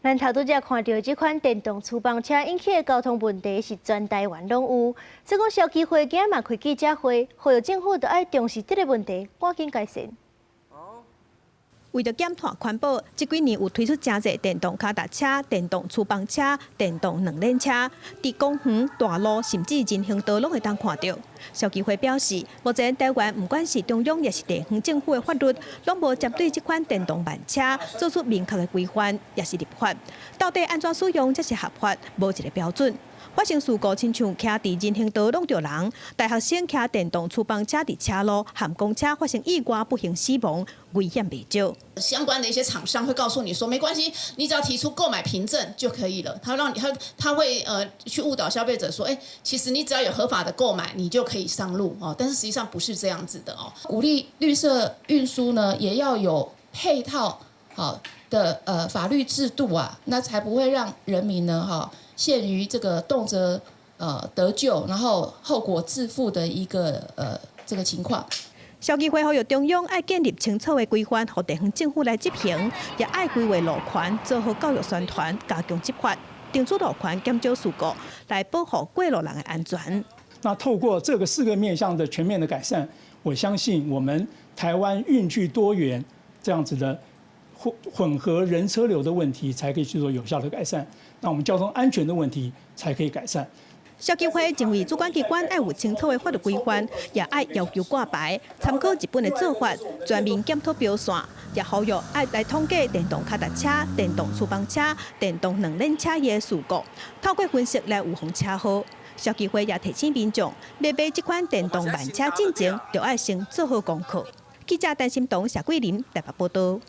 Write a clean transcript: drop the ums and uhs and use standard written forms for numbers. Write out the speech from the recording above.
咱頭拄才看著這款電動粗棒車引起的交通問題是全台灣攏有。所以講消基會今仔嘛開記者會，呼籲政府著愛重視這个問題，趕緊改善。為著減碳環保，這幾年有推出誠濟電動跤踏車、電動粗棒車、電動兩輪車，佇公園、大路甚至人行道攏會當看著。消基會表示，目前台灣毋管是中央抑是地方政府的法律，攏無針對這款電動慢車做出明確的規範，抑是立法。到底按怎使用才是合法，無一个標準。發生事故，親像徛佇人行道挵著人，大學生騎電動粗棒車佇車路和公車發生意外，不幸死亡，危險袂少。相關的一些廠商會告訴你說，沒關係，你只要提出購買憑證就可以了。他讓你他他會去誤導消費者說，欸，其實你只要有合法的購買，你就可以上路哦。但是實際上不是這樣子的哦。鼓勵綠色運輸呢，也要有配套好的法律制度啊，那才不會讓人民呢哈陷於這個動輒得咎，然後後果自負的一個這個情況。消基會呼籲中央愛建立清楚的規範，予地方政府來執行，也愛規劃路權，做好教育宣傳，加強執法，停止路權，減少事故，來保護過路人的安全。那透過這個四個面向的全面的改善，我相信我們台灣運具多元這樣子的混合人車流的問題，才可以去做有效的改善。那我們交通安全的問題才可以改善。消基會認為主管機關愛有清楚的法律規範，也愛要求掛牌，參考日本的做法，全面檢討標線，也呼籲愛來統計電動跤踏車、電動粗棒車、電動兩輪車的事故，透過分析來預防車禍。消基會也提醒民眾，欲買這款電動慢車進前，著愛先做好功課。記者陳心彤、謝桂林台北報導。